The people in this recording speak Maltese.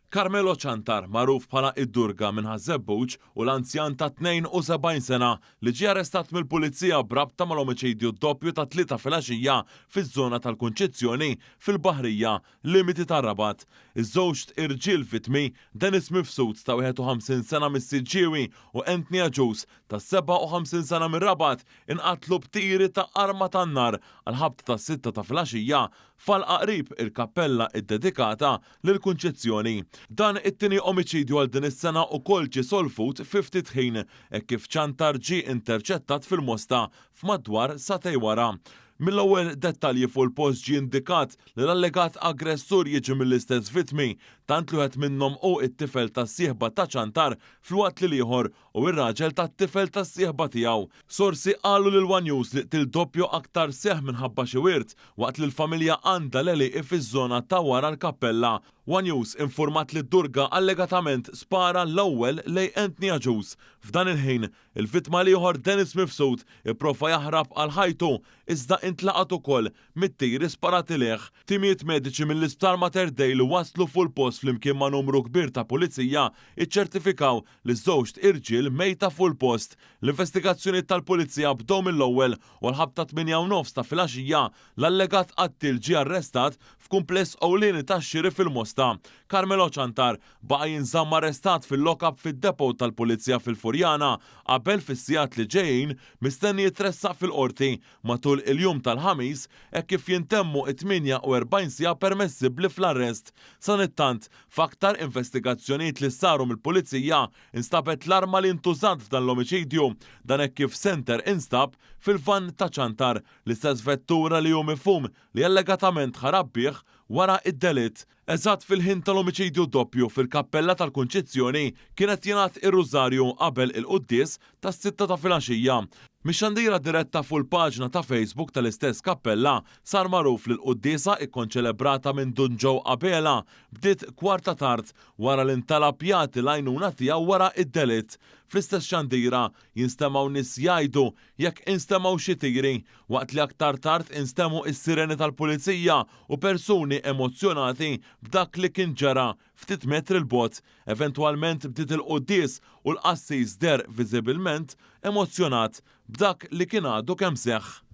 Carmelo Ciantar, magħruf bħala Id-Durga minn Ħaż-Żebbuġ u l-anzjan ta' 72 sena li ġie arrestat mill-Pulizija b'rabta mal-omiċidju doppju tat-Tlieta filgħaxija fiż-żona tal-Kunċizzjoni fil-Baħrija, limiti tar-Rabat. Iż-żewġt irġiel vittmi, Dennis Mifsud ta' 51 sena mis-Siġġiewi u Anthony Agius ta' 57 sena mir-Rabat, inqatlu b'tiri ta' arma tan-nar għall-ħabta tas-sitta ta' filgħaxija f'għalqa qrib il-kappella ddedikata lill-Kunċizzjoni. Dan it-tieni omiċidju għal din is-sena ukoll ġie solvut fi ftit ħin hekk kif Ciantar ġie interċettat fil-Mosta f'madwar sagħtej wara. Mill-ewwel dettalji fuq il-post ġie indikat li l-allegat aggressur jiġi mill-istess vittmi, tant li wieħed minnhom hu t-tifel tas-sieħba ta' Ciantar filwaqt li l-ieħor u r-raġel tat-tifel tas-sieħba tiegħu. Sorsi qalu lil one News li qtil doppju aktar seħħ minħabba xi wirt, waqt li l-familja għandha l-għelieqi fiż-żona ta' wara l-kappella. One News infurmat li Durga allegatament spara l-ewwel lejn Anthony Agius. F'dan il-ħin, il-vittma l-ieħor Dennis Mifsud ipprova jaħrab għal ħajtu iżda intlaqat ukoll mit-tiri sparati lejh. Timijiet mediċi mill-Isptar Mater Dei li waslu fuq il-post flimkien ma' numru kbir ta' pulizija iċċertifikaw li ż-żewġt irġiel mejta fuq il-post. L-investigazzjonijiet tal-Pulizija bdew mill-ewwel u għall-ħabta tmienja u nofs ta' filgħaxija, l-allegat qattiel ġie arrestat f'kumpless ewlieni tax-xiri fil-Mosta. Carmelo Ciantar baqa' jinżamm arrestat fil-lock-up fid-depot tal-Pulizija fil-Furjana qabel fis-sigħat li ġejjin mistenni jitressaq fil-Qorti matul il-jum tal-Ħamis hekk kif jintemmu t-48 siegħa permessibbli fl-arrest. Sanittant, f'aktar investigazzjonijiet li saru mill-Pulizija, instabet l-arma li ntużat f'dan l-omiċidju. Dan hekk kif senter instab fil-vann ta' Ciantar, l-istess vettura li hu mifhum li allegatament ħarab bih wara d-delitt. Eżatt fil-ħin tal-omiċidju doppju fil-Kappella tal-Kunċizzjoni kien qed jingħad ir-Rużarju qabel il-quddies tas-sitta ta' filgħaxija. Mix-xandira diretta fuq il-paġna ta' Facebook tal-istess kappella sar magħruf li l-quddiesa ikkonċelebrata minn Dun Joe Abela bdiet kwarta tard wara li ntalab jagħti l-għajnuna tiegħu wara d-delitt. Fl-istess xandira jinstemgħu nies jgħidu jekk instemgħu xi tiri, waqt li aktar tard instemgħu s-sireni tal-pulizija u persuni emozzjonati b'dak li kien ġara ftit metri 'l bogħod. Eventwalment bdiet il-quddies u l-qassis deher viżibilment emozzjonat b'dak li kien għadu kemm seħħ.